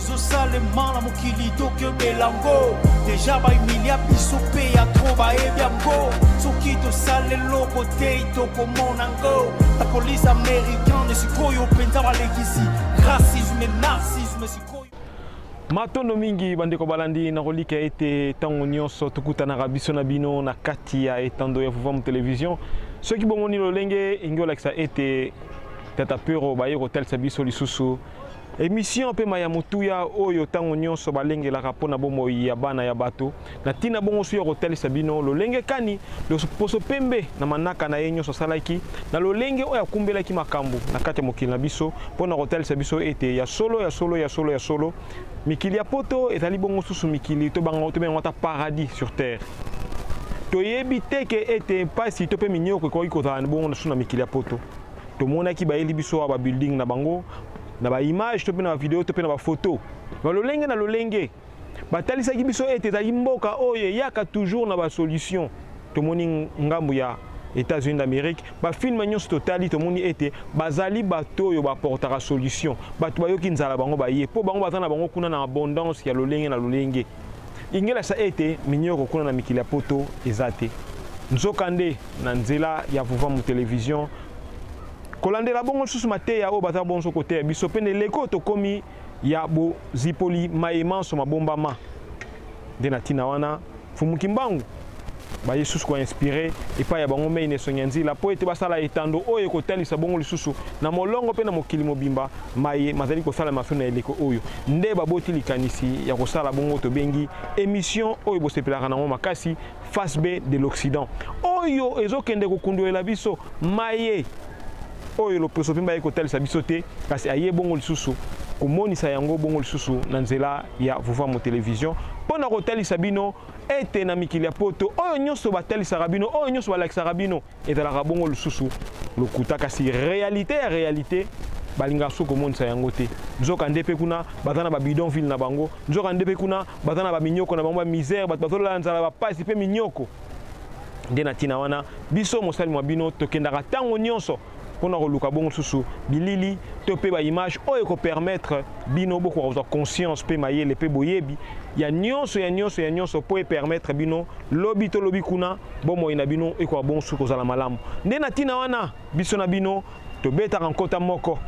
Ezosalema na mokili tokebela ngo deja bahumilia biso mpe ya tro bayebi yango soki tosala eloko te tokomona ngo la police américaine sikoyo mpenza balekisi racisme narcisme sikoyo. Matondo mingi bandeko balandi na kolika ete ntango nyonso tokutanaka biso na bino na kati ya etando ya Vuvamu Television. Soki bomoni lolenge engi olakisa ete Tata Pero baye kotalisa biso lisusu emission mpe maya motuya oyo ntango nyonso balengelaka mpo na bomoi ya bana ya bato na ntina bongo su ya kotalisa bino lolenge kani loposo pembe na manaka na ye nyonso asalaki na lolenge oyo akumbelaki makambo na kati ya mokili na biso mpo na kotalisa biso ete ya solo ya solo ya solo ya solo mikili ya poto ezali bongo susu mikili tobenga ata paradis sur terre. Toyebi te ke ete mpasi to mpe minyoko ekoki kozala bongo susu na mikili ya poto. Tomonaki bayeli biso awa babuilding na bango na baimage to mpe na bavideo to mpe na bafoto na lolenge na lolenge batalisaki biso ete ezali mboka oyo eyaka toujours na basolution. Tomoni ngambu ya États-Unis d'Amérique, bafilme nyonso totali, tomoni ete bazali bato oyo baportaka solution. Bato bayoki nzala bango baye mpo bango baza na bango kuna na abondance ya lolenge na lolenge. Ingelasa ete minyoko kuna na mikili ya poto eza te. Nzokande na nzela ya Vuvamu Television kolandela bongo lisusu mateya oyo baza bonso koteya biso mpe na eleko tokomi ya bozipoli maye manso mabombama. Nde na ntina wana Mfumu Kimbangu baye susu koinspire epai ya bango mei na esongi ya nzila mpo ete basala etando oyo ekotalisa bongo lisusu na molongo mpe na mokili mobimba maye mazali kosalema so na eleko oyo. Nde baboti likanisi ya kosala bongo tobengi émission oyo bosepelaka nango makasi, Face B de l'Occident, oyo ezokende kokundolela biso maye oyo loposo pembe aye kotalisa biso te, kasi aye bongo lisusu komonisa yango bongo lisusu na nzela ya Vuvamu Television mpo na kotalisa bino ete na mikili ya poto oyo nyonso batalisaka bino, oyo nyonso balakisaka bino ezalaka bongo lisusu lokuta, kasi réalité ya réalité balingaka soki komonisa yango te. Nzoka nde mpe kuna baza na babidonville na bango, nzoka nde mpe kuna baza na baminyoko na bango, bamisère, bato bazolala nzala, bapasi mpe minyoko. Nde na ntina wana biso mosali mwa bino tokendaka ntango nyonso mpona koluka bongo lisusu bilili to mpe baimage oyo ekopermettre bino bokoka kozwa conscience mpe mayele mpe boyebi ya nyonso ya nyonso ya nyonso mpo epermettre bino lobi to lobi kuna bomoi na bino ekoka bongo susu kozala malamu. Nde na ntina wana biso na bino tobetaka nkota moko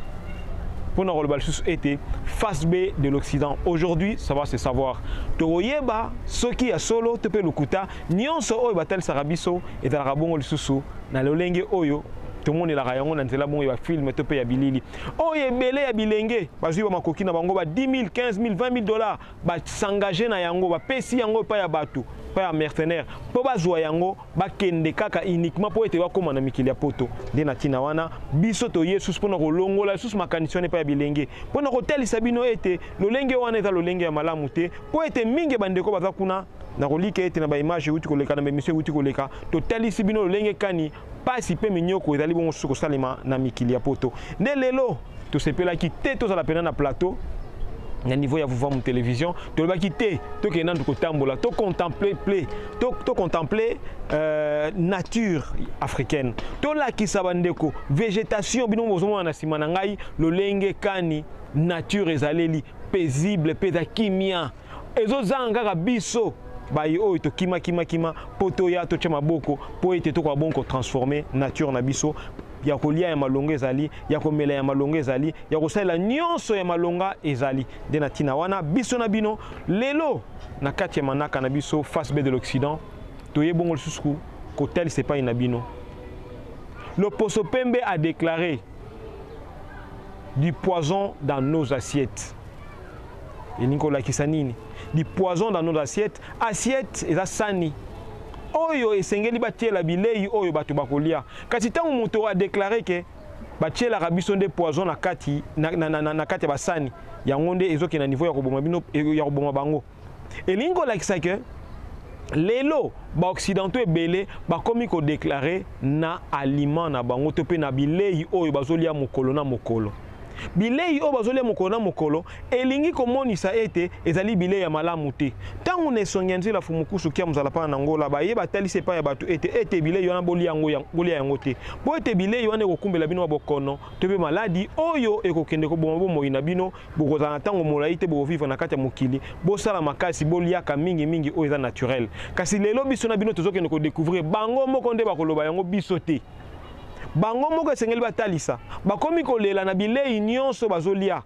mpona koloba lisusu ete Face B de l'Occident aujourd'hui ça va se savoir. Tokoyeba soki ya solo to mpe lokuta nyonso oyo batalisaka biso ezalaka bongo lisusu na lolenge oyo tomonelaka yango na nzela bongo ya bafilme to mpe ya bilili oyo ebele ya bilenge bazwi bamakoki na bango ba 10 000 15 000 20 000 dollars basengage na yango, bapesi yango epai ya bato, epai ya mercenaire mpo bazwa yango bakende kaka uniquement mpo ete bakóma na mikili ya poto. Nde na ntina wana biso toye susu mpona kolongola lisusu makanisi wana epai ya bilenge mpona kotalisa bino ete lolenge wana eza lolenge ya malamu te, mpo ete mingi bandeko baza kuna na kolika ete na baimage euti koleka na baemission euti koleka totalisi bino lolenge kani pasi mpe minyoko ezali bongo susu kosalema na mikili ya poto. Nde lelo tosepelaki te tozala pena na plateau na niveau ya Vuvamu Télévision, tolobaki te tokende nanu kotambola, tocontemple to nature africaine, tolakisa bandeko végétation. Bino bozomona na nsima na ngai lolenge kani nature ezaleli paisible mpe eza kimia, ezozanga kaka biso baye oyo tokima kima kima mpo toya totya maboko mpo ete tokoka bongo kotransforme nature na biso. Ya kolia ya malonga ezali, ya komela ya malonga ezali, ya kosalela nyonso ya malonga ezali. Nde na ntina wana biso na bino lelo na kati ya manaka na biso Face B de l'Occident toye bongo lisusu kotalisa epai na bino. Loposo pembe a déclaré du poison dans nos assiettes. Elingi kolakisa nini? Du poison dans nos assiettes. Assiette eza sani oyo esengeli batiela bilei oyo bato bakolia, kasi ntango moto adeklare ke batielaka biso nde poison na kati, na kati ya basani yango nde ezokende na niveau ya koboma bino, ya koboma bango. Elingi kolakisa ke lelo baoccidentaux ebele bakomi kodeklare na aliment na bango to mpe na bilei oyo bazolia mokolo na mokolo. Bilei oyo bazolia mokolo na mokolo elingi komonisa ete ezali bilei ya malamu te. Ntango na esongi ya nzela Fumukusu kia mozalapana na Angola baye batalisi epai ya bato ete ete bilei wana bolia yango, bolia yango te, mpo ete bilei wana ekokumbela bino babokono to mpe maladi oyo ekokende koboma bomoi na bino. Bokozala na ntango molai te bokovivre na kati ya mokili. Bosala makasi boliaka mingi mingi oyo eza naturel. Kasi lelo biso na bino tozokende kodécouvrir bango moko nde bakoloba yango, biso te. Bango moko esengeli batalisa bakomi kolela na bilei nyonso bazolia.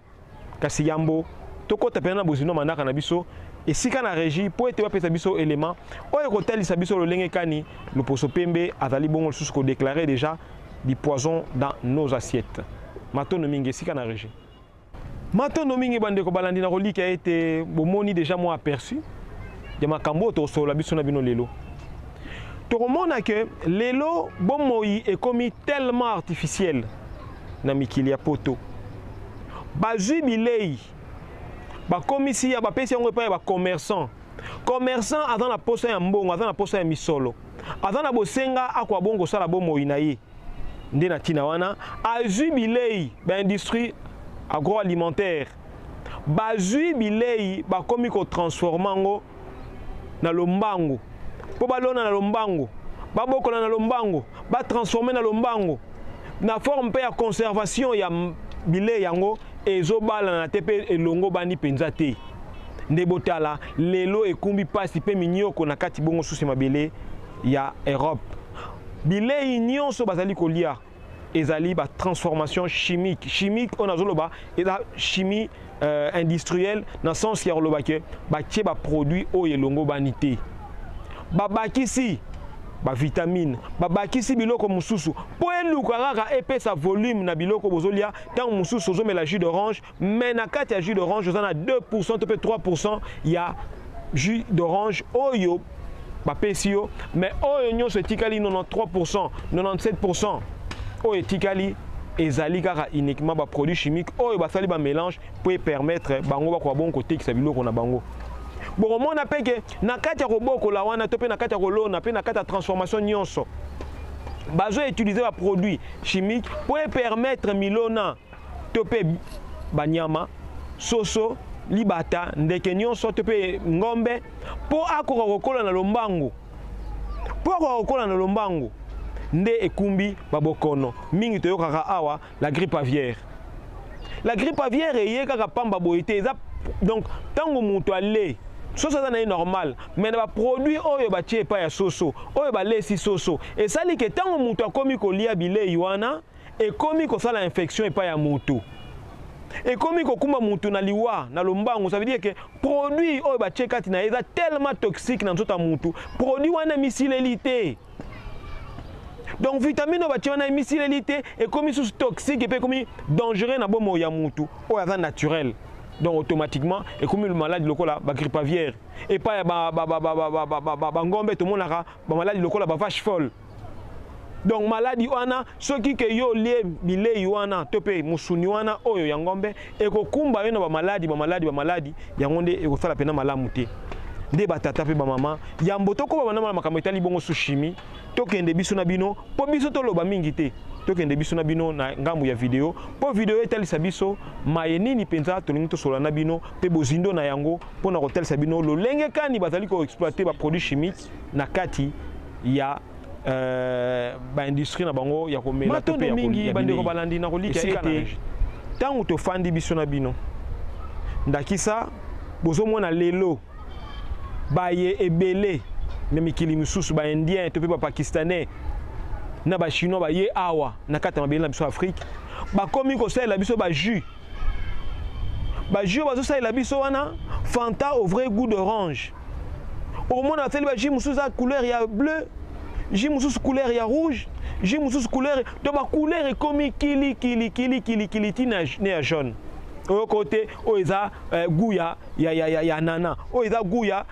Kasi yambo tokɔta mpenza na bozindo manaka na biso esika na régie mpo ete bapesa biso élément oyo ekotalisa biso lolenge kani loposo pembe azali bongo lisusu kodéclarer déjà du poison dans nos assiettes. Matondo mingi, esika na régie. Matondo mingi, bandeko balandi, na kolika ete bomoni déjà mwa aperçu ya makambo oyo tokosolola biso na bino lelo. Tokomona ke lelo bomoi ekomi tellement artificiel na mikili ya Poto. Bazwi bilei, bakomisi ya bapesi yango epai ya bacommerçant. Commerçant aza na posa ya mbongo, aza na posa ya misolo, aza na bosenga akwa bongo kosala bomoi na ye. Nde na ntina wana azwi bilei, baindustrie agroalimentaire bazwi bilei, bakomi kotransformer yango na lombangu mpo balona na lombangu, babokola na lombangu, batransformer na lombangu, na forme mpe ya conservation ya bilei yango ezobalana te mpe elongo bandi mpenza te. Nde botala lelo ekumbi mpasi mpe minyoko na kati bongo susu mabele ya Europe. Bilei nyonso bazali kolia ezali batransformation chimique. Chimique oyo nazoloba eza chimie industrielle, na sens ya koloba ke batie baproduit oyo elongo bani te, babakisi bavitamine, babakisi biloko mosusu mpo eluka kaka epesa volume na biloko bozolia. Ntango mosusu ozomela jus d'orange, mais na kati ya jus d'orange oza na 2% to mpe 3% ya jus d'orange oyo bapesi yo, mais oyo nyonso etikali, 93%, 97% oyo etikali, ezali kaka uniquement baproduit chimique oyo basali bamélange mpo epermettre bango bakoka bongo kotekisa biloko na bango. Bokomona mpe ke na kati ya kobokola wana to mpe na kati ya kolona mpe na kati ya transformation nyonso, bazoutiliser baproduit chimique mpo epermettre milona to mpe banyama, soso, libata, ndeke nyonso to mpe ngombe, mpo akoka kokola na lombangu, mpo akoka kokola na lombangu. Nde ekumbi babokono mingi toyokaka awa, la grippe aviaire. La grippe aviaire eye kaka pamba boye te. Eza donc ntango moto ale soso aza na ye normal, mais na baproduit oyo batie epai ya soso, oyo balesi soso, esali ke ntango moto akomi kolia bilei wana, ekomi kosala infection epai ya moto, ekomi kokumba motu na liwa na lombangu. Ça veut dire que produit oyo batie kati na ye eza tellement toxique na nzoto ya motu. Produit wana emisileli te, donc vitamine oyo batie wana emisileli te, ekomi susu toxique mpe ekomi dangereux na bomoi ya motu oyo aza naturel. Donc automatiquement ekomi maladi lokola bagrippe aviaire. Epai ya bangombe tomonaka bamaladi lokola bavache folle. Donc maladi wana, soki ke yo olie bilei wana to mpe mosuni wana oyo ya ngombe, ekokumba yo na bamaladi, bamaladi, bamaladi. Yango nde ekosala mpenza malamu te. Nde batata mpe bamama, yambo tokoba bana makambo etali bongo su chimie, tokende biso na bino, mpo biso toloba mingi te, tokende biso na bino na ngambu ya video, mpo video etalisa biso maye nini mpenza tolingi tosolola na bino mpe bozindo na yango, mpona kotalisa bino lolenge kani bazali koexploiter baproduit chimique na kati ya baindustrie na bango ya komela to mpe ya mingi. Bandeko balandi, na kolika ete ntango tofandi biso na bino, ndakisa bozomona lelo baye ebele na mikili misusu, baindien to mpe bapakistanais na bachinois, baye awa na kati ya mabele na biso Afrique, bakomi kosalela biso bajus. Bajus oyo bazosalela biso wana, Fanta au vrai goût d'orange, okomona basali bajus mosusu eza couleur ya bleu, jus mosusu couleur ya rouge, jus mosusu couleur, to bacouleur ekomi kili kili kili kili kili ti na ya jaune. Oyo kote oyo eza goût ya ananas, oyo eza goût ya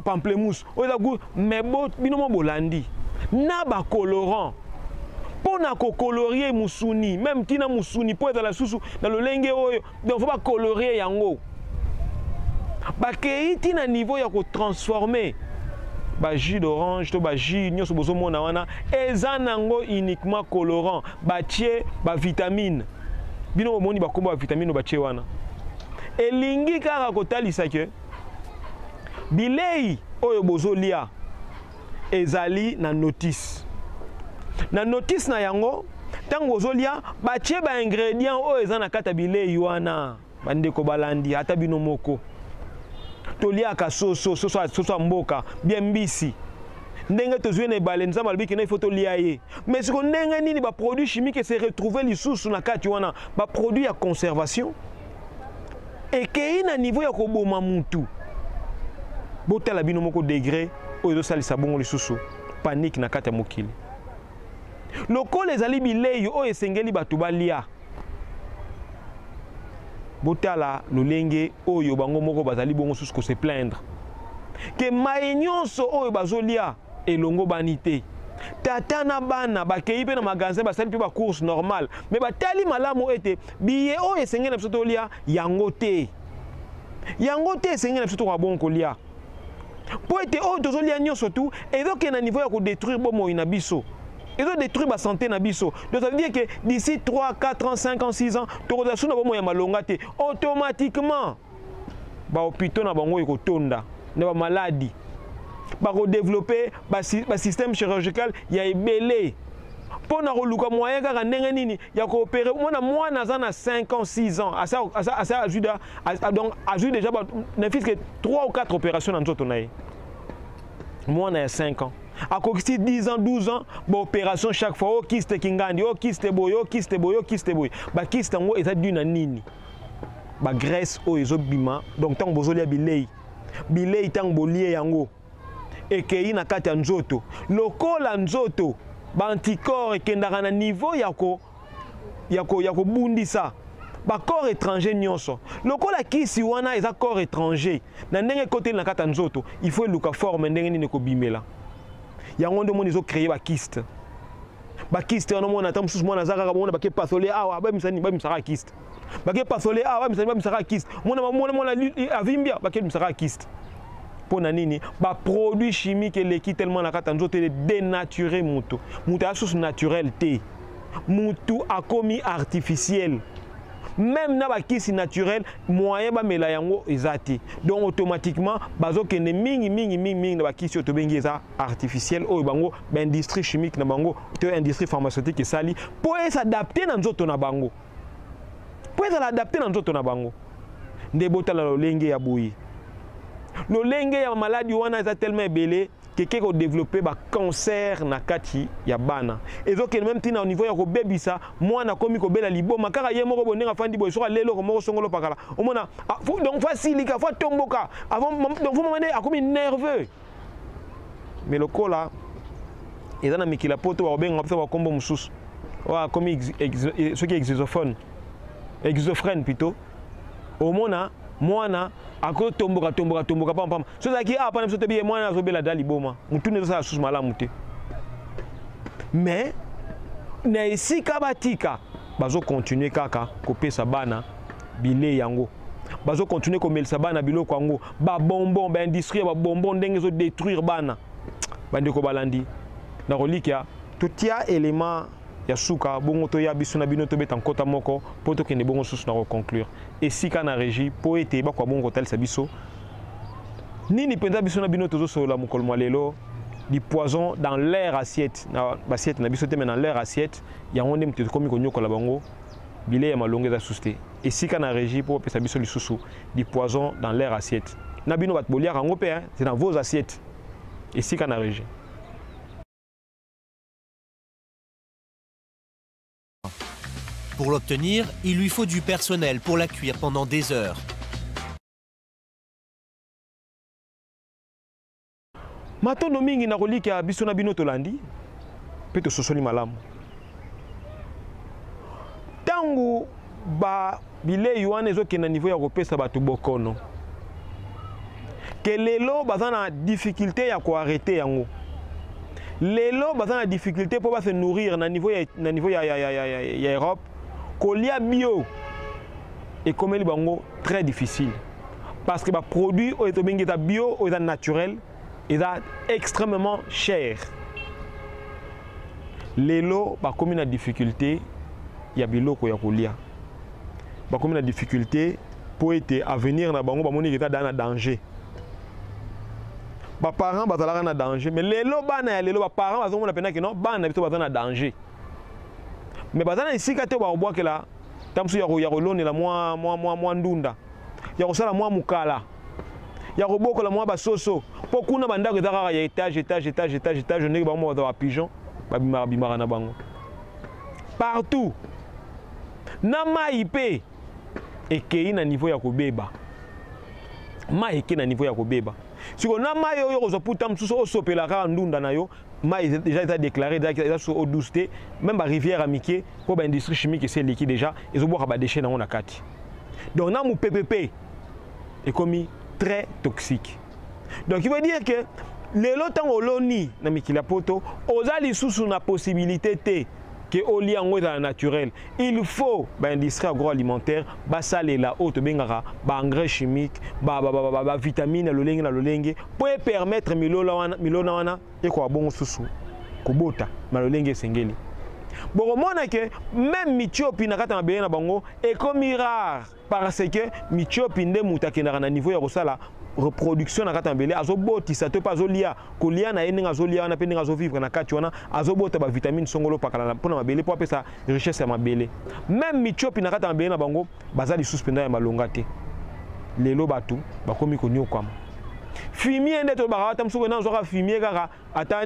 pamplemousse, oyo eza goût. Mais bino mo bolandi na bacolorant mpo na kocolorier musuni, même ntina musuni mpo ezala susu na lolenge oyo. Donc faut bacolorier yango, bakei ntina niveau ya kotransformer bajus d'orange to bajus nyonso bozomona wana, eza nango uniquement colorant, batie bavitamine. Bino bomoni bakombo ya vitamine batie wana, elingi kaka kotalisa ke bilei oyo bozolia ezali na notice. Na notice na yango, ntango bozolia, batie ba ingrédients oyo eza na kati ya bilei wana. Bandeko balandi, ata bino moko toliaka soso, soso, soso ya mboka bien mbisi, ndenge tozwi na ebale, Nzambe alobi kena ifo tolia ye. Mais siko ndenge nini baproduit chimique se retrouve lisusu na kati wana? Baproduit ya conservation ekei na niveau ya koboma mutu. Botala bino moko degré oyo ezosalisa bongo lisusu panique na kati ya mokili. Lokola ezali bilei oyo esengeli bato balia, botala lolenge oyo bango moko bazali bongo susu kose plaindre ke mai nyonso oyo bazolia elongo bani te. Tata na bana bakei mpe na magasin, basali mpe bacourse normale, me batali malamu ete biye oyo esengeli na biso tolia yango te, yango te esengeli na biso tokoka bongo kolia, mpo ete oyo tozolia nyonso tu ezokende na niveau ya kodétruire bomoi na biso, ezodétruire basanté na biso. Donc ça veut dire que d'ici 3, 4 ans, 5 ans, 6 ans, tokozala su na bomoi ya malonga te. Automatiquement bahôpitaux na bango ekotonda na bamaladi, bakodéveloppe basystème chirurgical ya ebele mpo na koluka moyen kaka ndenge nini ya koopérer. Mwana, mwana aza na 5 ans, 6 ans, asa azwi, donc azwi déjà ne fût que 3 ou 4 opérations na nzoto na ye. Mwana ya 5 ans akokisi 10 ans, 12 ans, baopération chaque fois, o kyste kingandi, o kyste boye, o kyste boye, o kyste boye. Bakyste yango eza dû na nini? Bagraisse oyo ezobima. Donc ntango bozolia bilei, bilei ntango bolie yango ekei na kati ya nzoto, lokola nzoto baanticorps ekendaka na niveau ya kobundisa bacorps étranger nyonso, lokola kisi wana eza corps étranger na ndenge ekoteli na kati ya nzoto, il faut eluka forme ndenge nini ekobimela yango. Nde omoni ezocréer bakyste. Bakyste wana, omona ata mosusu mwana aza kaka bomona bake pasole awa, babimisa nini? Babimisaka kyste. Bake pasole awa, babimisa nini? Babimisaka kyste. Mona mwana, mwana avimbia, bake bimisaka kyste. Mpo na nini? Baproduit chimique eleki tellement na kati ya nzoto, ele dénature moto. Moto aza susu naturel te, mutu akomi artificiel. Même na bakisi naturel, moyen bamela yango eza te. Donc automatiquement bazokende mingi mingi mingi mingi na bakisi oyo tobengi eza artificiel, oyo bango baindustrie chimique na bango to industrie pharmaceutique esali mpo es'adapte na nzoto na bango, mpo ezala adapté na nzoto na bango. Nde botala lolenge ya boye, lolenge ya maladi wana eza tellement ebele keke kodévelopper bacancer na kati ya bana. Ezokende même ntina au niveau ya kobebisa mwana, akomi kobela liboma kaka ye moko boye. Ndenge afandi boye, soki aleli eloko moko songolo pakala, omona donc faut asilika, faut atomboka avant, donc faut mama nde akomi nerveux. Mais lokola eza na mikili ya Poto, bakobengaka biso bakombo mosusu oyo akomi soki exophone, exophrène plutôt. Omona mwana akotomboka tomboka tomboka pampamba. So ezalaki awa pana biso toyebi ye mwana azobela da liboma, motuna ezosala susu malamu te. Mais na esika batika, bazokontinue kaka kopesa bana bilei yango, bazokontinue komelisa bana biloko yango, babonbon, baindustrie ya babonbon, ndenge ezodétruire bana. Bandeko balandi, na kolikia totia élément ya suka bongo, toya biso na bino tobeta nkota moko mpo tokende bongo susu na koconclure. Esika na régie mpo ete bakwa bongo kotalisa biso nini mpenza biso na bino tozosolola mokolo mwa lelo: du poison dans leur assiette. Na baassiette na biso te, mais dans leur assiette. Yango nde moto ekomi konyokola bango, bilei ya malongo eza susu te. Esika na régie mpo bapesa biso lisusu du poison dans leur assiette. Na bino bato boliaka yango mpe, c'est dans vos assiettes. Esika na régie. Pour l'obtenir, il lui faut du personnel pour la cuire pendant des heures. Matondo mingi na kolika biso na bino tolandi mpe tososoli malamu. Ntango ba bilei wana ezokende na niveau ya kopesa bato bokono, ke lelo baza na difficulté ya koarrêter yango, lelo baza na difficulté mpo base nourrir na niveau ya Europe, kolia bio ekomeli bango très difficile, parce que baproduit oyo tobengi eza bio, oyo eza naturel, eza extrêmement cher. Lelo bakomi na difficulté ya biloko ya kolia. Bakomi na difficulté mpo ete avenir na bango bamoni eza da na danger. Baparent bazalaka na danger, mais lelo bana ya lelo, baparent bazomona mpenza ke non, bana na biso baza na danger, mais baza na esika te bakobwakela ta mosusu ya kolonela mwa ndunda, ya kosala mwa mokala, ya kobokola mwa basoso, mpo kuna bandako eza kaka ya étage, étage, étage, étage, étage, ndenge bango baza bapigeon, babimaka bimaka na bango partout. Na mai mpe ekei na niveau ya kobeba, mai ekei na niveau ya kobeba. Sikoyo na mai oyo kozwa puta mosusu osopela kaka ndunda na yo, mai déjà eza déclaré, eza so eau douce te. Même barivière ya mike, mpo baindustrie chimique esi eleki déjà, ezobwaka badéchet nango na kati. Donc na mopepe mpe ekomi très toxique. Donc il veut dire que lelo ntango oloni na mikili ya Poto, oza lisusu na possibilité te ke olia yango ezala naturel. Il faut baindustrie agroalimentaire basalela oyo tobengaka baengrais chimique, bavitamine ya lolenge na lolenge, mpo epermettre milona wana ekoka bongo susu kobota na lolenge esengeli. Bokomona ke même mitiopi na kati ya mabele na bango ekomi rare, parce que mitiopi nde moto akendaka na niveau ya kosala reproduction na kati ya mabele, azobotisa to mpe azolia kolia na ye. Ndenge azolia wana mpe ndenge azovivre na kati wana, azobota bavitamine songolo pakala mpona mabele, mpo apesa richesse ya mabele. Même mitiopi na kati ya mabele na bango baza lisusu mpenza ya malonga te. Lelo bato bakomi konyokwama. Fumier nde tolobaka, ata mosuku nazwaka fumier kaka, ata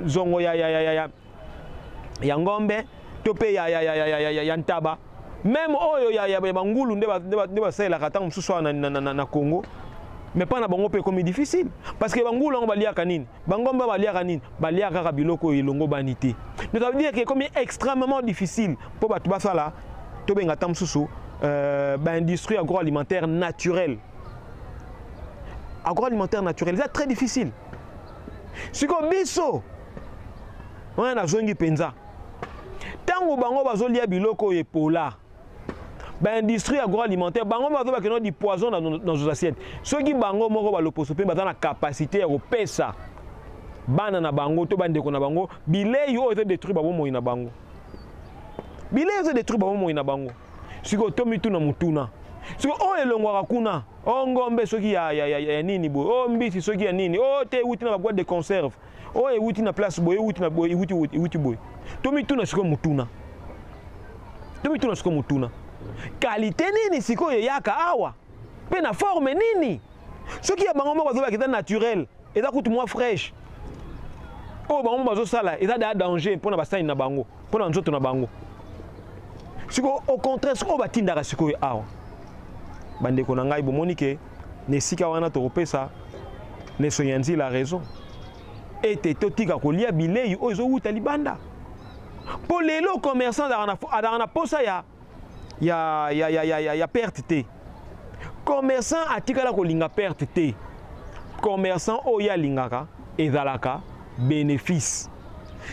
zongo ya ngombe to mpe ya ntaba, même oyo ya bangulu nde basalelaka ntango mosusu awa na Congo. Mais mpa na bango mpe ekomi difficile, parce que bangulu yango baliaka nini? Bangombe baliaka nini? Baliaka kaka biloko oyo elongo bani te. Donc ça veut dire que ekomi extrêmement difficile mpo bato basala, tobenga ata mosusu baindustrie agroalimentaire naturelle. Agroalimentaire naturel eza très difficile. Sikoyo biso wana nazongi mpenza, ntango bango bazolia biloko oyo epola, baindustrie agroalimentaire bango bazobakena du poison dans nos assiettes. Soki bango moko baloposo mpe baza na capacité ya kopesa bana na bango to bandeko na bango bilei oyo ezodétruire babomoi na bango, bilei ezodétruire babomoi na bango. Sikoyo tomituna motuna: sikoyo oyo elongwaka kuna, o ngombe soki ya nini boye, o mbisi soki ya nini, o te ewuti na baboîte de conserve, oyo ewuti na place boye, ewuti na boye, ewuti boye, tomituna sikoyo motuna, tomituna sikoyo motuna: qualité nini sikoyo eyaka awa mpe na forme nini? Soki ya bango moko bazobaka eza naturel, eza kutu mwa fraîche, oyo bango moko bazosala eza da danger mpona basani na bango, mpona nzoto na bango. Sikoyo au contraire, sikoyo batindaka sikoyo awa, bandeko na ngai, bomoni ke na esika wana tokopesa Nesongi ya nzila raison ete totika kolia bilei oyo ezowuta libanda, mpo lelo commerçant azalaka na posa ya perte te. Commerçant atikala kolinga perte te. Commerçant oyo alingaka ezalaka bénéfice.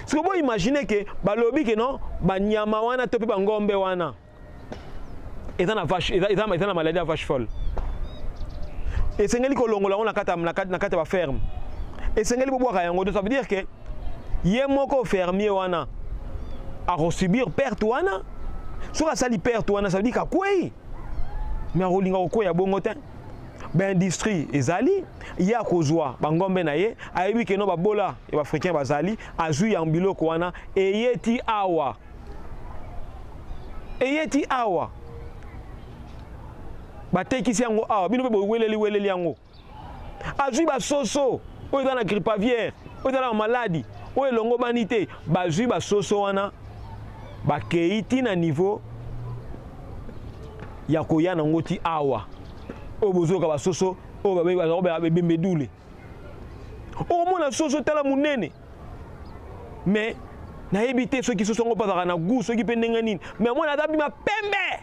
Siko boimagine ke balobi ke non, banyama wana to mpe bangombe wana eza na vache, eza na maladie ya vache folle, esengeli kolongola yango na kati ya baferme, esengeli bobwaka yango. Donc ça veut dire que ye moko fermier wana akosubir perte wana. Soki asali perte wana, ça veut dire kakwei, mais akolinga kokwea bongo te. Baindustrie ezali, ye akozwa bangombe na ye, ayebi ke non, babola ya baafricain bazali, azwi ya biloko wana, eyeti awa, eyeti awa, batekisi yango awa, bino mpe boweleli weleli yango. Azwi basoso oyo eza na grippe aviaire, oyo eza na maladie oyo elongobani te, bazwi basoso wana, bakei ti na niveau ya koya nango ti awa. Oyo bozoyoka basoso oyo babembe dule, okomona soso tala monene, mais nayebi te soki soso yango mpe azalaka na goût, soki mpe ndenge nini, mais amona aza bima pembe.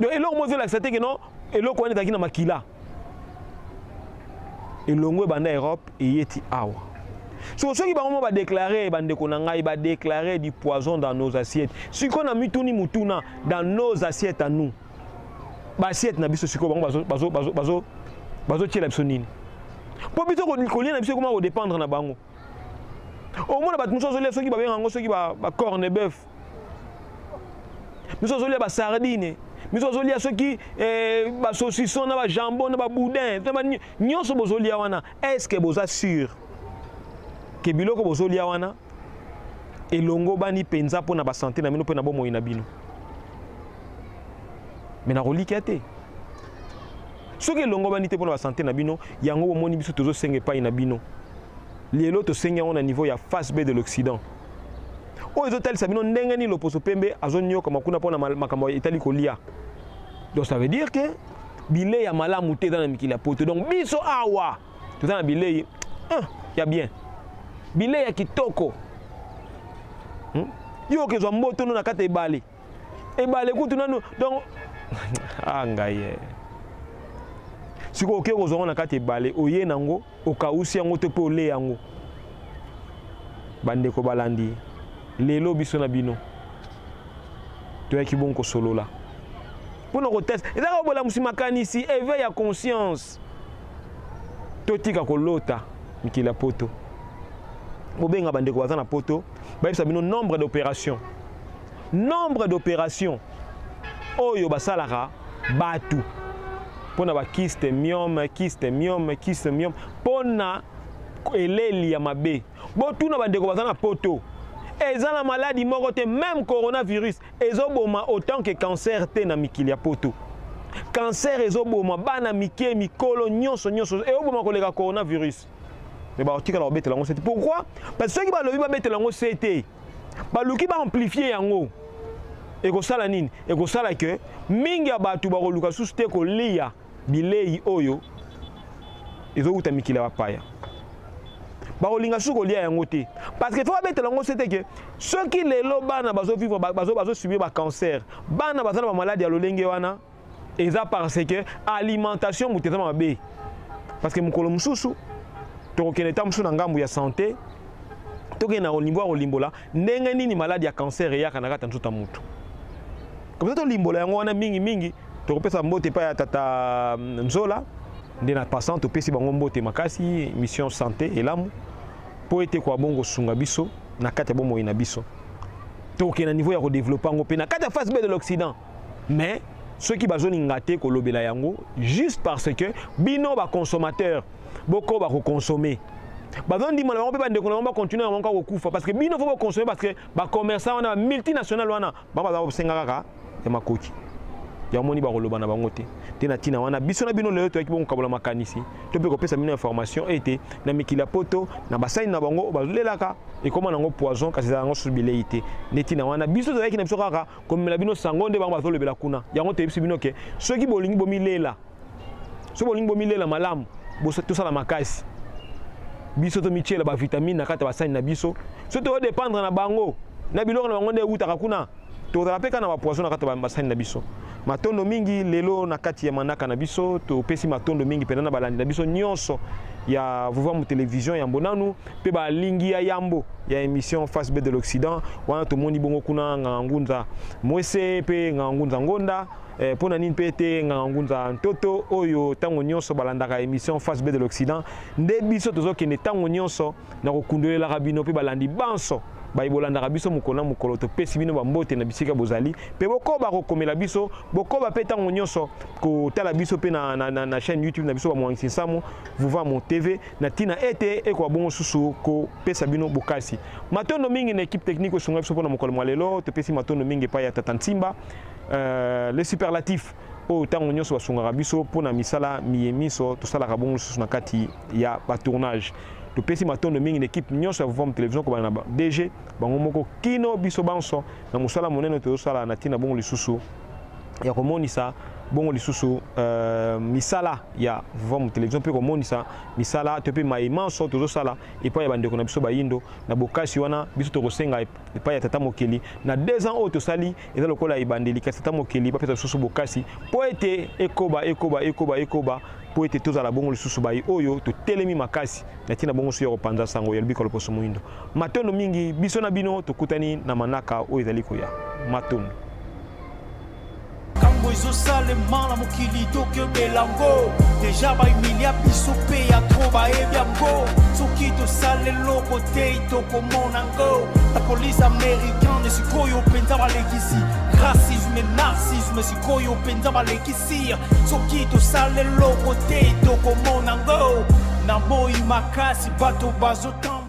Donc eloko moko ezolakisa te ke non, eloko wana ezalaki na makila elongo ebanda Europe, eyeti awa. Soki bango mo badéclare, bandeko na ngai, badéclare du poison dans nos assiettes, sikoyo na mituni mutuna: dans nos assiettes à nous, baassiette na biso, sikoyo bango bazotiela biso nini? Mpo biso kolia na biso ekoma kodépendre na bango. Omona bato mosusu azolia soki babenga yango soki bacorne bœuf. Miso azolia basardine, miso azolia soki eh, basaucisson na bajambon na baboudin nyonso bozolia wana, est ce que boza sûr ke biloko bozolia wana elongobani mpenza mpo na basante na bino mpe na bomoi na bino? Me nakolikia te soki elongobani te mpo na basante na bino. Yango bomoni biso tozosenga epai na bino lelo, tosengi yango na niveau ya Face B de l'Occident oyo ezotalisa bino ndenge nini loposo pembe azonyokama kuna mpona makambo etali kolia. Donc ça veut dire que bilei ya malamu te eza na mikili ya poto. Donc biso awa toza na bilei ya bien, bilei ya kitoko. Yo okezwa mboto no na kati ya ebale, ebale kutu nanu. Donc ah, ngai ye sikoyo oke kozwa yango na kati ebale, oye nango, okausi yango to mpe ole yango. Bandeko balandi, lelo biso na bino toyaki bongo kosolola mpona koteste. Eza kaka bolamusi makanisi, éveil ya conscience. Totika kolota mikili ya poto. Bobenga bandeko baza na poto, bayebisa bino nombre d'opération, nombre d'opération oyo basalaka bato mpona bakyste, myome, kyste, myome, kyste, myome, mpona eleli ya mabe. Botuna bandeko baza na poto, eza na maladi moko te, même coronavirus ezoboma autant que cancer te na mikili ya poto. Cancer ezoboma bana mike, mikolo, nyonso nyonso, ezoboma koleka coronavirus. Mais bakotikala kobetela yango sete. Pourquoi? Parce soki balobi babetela yango sete, baluki baamplifie yango, ekosala nini? Ekosala ke mingi ya bato bakoluka susu te kolia bilei oyo ezowuta mikili ya bapaya. Bakolinga susu kolia yango te, parce que faut babetela yango sete ke soki lelo bana bazovivre, bazosubir bacancer, bana baza na bamaladi ya lolenge wana, eza parce que alimentation moto eza mabe. Parce que mokolo mosusu tokokende ta mosusu na ngambu ya santé, tokende na niveau ya kolimbola ndenge nini maladi ya cancer eyaka na kati ya nzoto ya motu. Comme ça tolimbola yango wana mingimingi. Tokopesa mbote epai ya tata Nzola nde na passant topesi bango mbote makasi. Mission santé elamu mpo ete kwa bongo sunga biso na kati ya bomoi na biso. Tokokende na niveau ya kodévelopper yango mpe na kati ya Face B de l'Occident. Mais soki bazolinga te kolobela yango, juste parce que bino baconsommateur bokoba kokonsommer, bazondima na bango mpe bandeko na bango bacontinue na bango kaka kokufa, parce que bino faut boconsommer, parce que bacommerçant wana, bamultinational wana, bango baza kosenga kaka ya makoki ya moni, bakoloba na bango te te. Na ntina wana biso na bino lelo toyaki bongo kokabola makanisi to mpe kopesa bino information ete na mikili ya poto, na basali na bango bazolelaka, ekóma nango poison, kasi ezala yango susu bilei te. Nde ntina wana biso tozalaki na biso kaka komemela bino sango nde bango bazolobela kuna. Yango toyebisi bino ke soki bolingi bomilela, soki bolingi bomilela malamu, tosala makasi biso tomitiela bavitamine na kati ya basani na biso. Soki tozodépendre na bango na biloko na bango nde ewutaka kuna, tozala mpe kaka na bapoison na kati ya basani na biso. Matondo mingi. Lelo na kati ya manaka na biso, topesi matondo mingi mpenza na balandi na biso nyonso ya Vuvamu Télévision ya Mbonanu mpe balingi ya yambo ya émission Face B de l'Occident. Wana tomoni bongo kuna Nganga Ngunza Mwese mpe Nganga Ngunza Ngonda, mpo na nini mpe te Nganga Ngunza Ntoto, oyo ntango nyonso balandaka émission Face B de l'Occident. Nde biso tozokende ntango nyonso na kokundolelaka bino mpe balandi banso baye bolandaka biso mokolo na mokolo. Topesi bino bambote na bisika bozali, mpe bokoba kokomela biso, bokoba mpe ntango nyonso kotala biso mpe na chaîne YouTube na biso, Bamwangisi Nsamu Vuvamu TV, na ntina ete ekoka bongo susu kopesa bino bokasi. Matondo mingi na équipe technique osunga biso mpona mokolo mwa lelo. Topesi matondo mingi epai ya tata Ntimba, le superlatif, oyo ntango nyonso basungaka biso mpona misala miye miso tosalaka bongo lisusu na kati ya batournage. Topesi matondo mingi na équipe nyonso ya Vuvamu Télévision, kobanda na DG bango moko kino biso banso na mosala monene tozosala na ntina bongo lisusu ya komonisa bongo lisusu misala ya Vuvamu Télévision, mpe komonisa misala to mpe mayemanso tozosala epai ya bandeko na biso bayindo. Na bokasi wana biso tokosenga epai ya tata mokeli, na 2 ans oyo tosali eza lokola ebandeli, kasi tata mokeli bapesa lisusu bokasi mpo ete ekoba, ekoba, ekoba, ekoba, mpo ete tozala bongo lisusu bayi oyo totelemi makasi na ntina bongo so ya kopanza sango ya lobiko loposo moyindo. Matondo mingi. Biso na bino tokutani na manaka oyo ezali koya. Matondo. Makambo ezosalema na mokili, tokebela ngo. Deja bahumilia biso mpe ya tro, bayebi yango. Soki tosala eloko te, tokomona ngo. La police américaine sikoyo mpenza balekisi. Racisme, narcissisme, sikoyo mpenza balekisi. Soki tosala eloko te, tokomona ngo. Na moi makasi bato bazotambola.